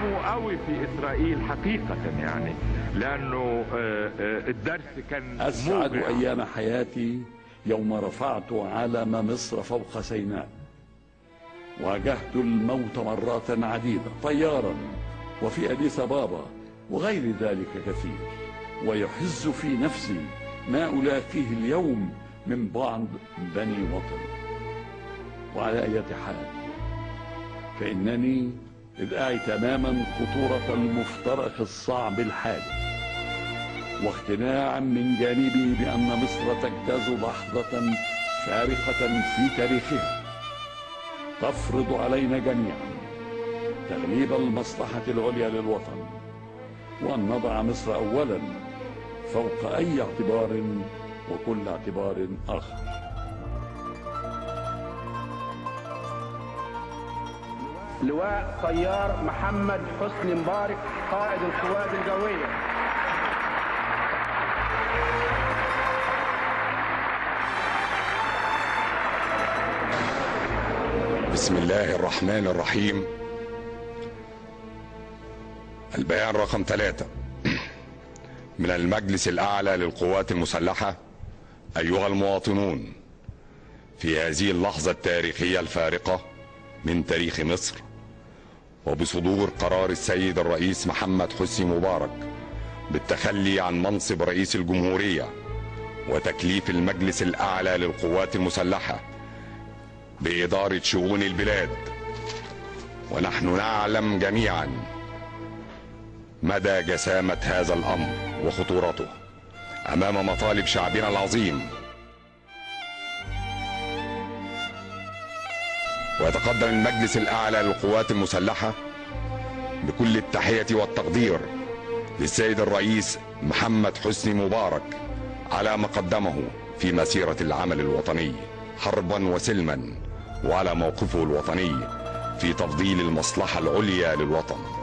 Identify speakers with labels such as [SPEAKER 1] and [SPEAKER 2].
[SPEAKER 1] استخدموه قوي في إسرائيل حقيقة، يعني لأنه الدرس كان
[SPEAKER 2] أسعد
[SPEAKER 1] موجع.
[SPEAKER 2] أيام حياتي يوم رفعت علم مصر فوق سيناء. واجهت الموت مرات عديدة طيارا وفي أديس أبابا وغير ذلك كثير، ويحز في نفسي ما ألاقيه اليوم من بعض بني وطني. وعلى أي حال فإنني إذ أعي تماما خطورة المفترق الصعب الحالي، واقتناعا من جانبي بأن مصر تجتاز لحظة فارقة في تاريخها تفرض علينا جميعا تغليب المصلحة العليا للوطن، وأن نضع مصر أولا فوق أي اعتبار وكل اعتبار آخر.
[SPEAKER 3] لواء طيار محمد حسني مبارك قائد القوات الجوية.
[SPEAKER 4] بسم الله الرحمن الرحيم. البيان رقم 3 من المجلس الأعلى للقوات المسلحة. أيها المواطنون، في هذه اللحظة التاريخية الفارقة من تاريخ مصر، وبصدور قرار السيد الرئيس محمد حسني مبارك بالتخلي عن منصب رئيس الجمهورية وتكليف المجلس الأعلى للقوات المسلحة بإدارة شؤون البلاد، ونحن نعلم جميعا مدى جسامة هذا الأمر وخطورته أمام مطالب شعبنا العظيم، ويتقدم المجلس الأعلى للقوات المسلحة بكل التحية والتقدير للسيد الرئيس محمد حسني مبارك على ما قدمه في مسيرة العمل الوطني حربا وسلما، وعلى موقفه الوطني في تفضيل المصلحة العليا للوطن.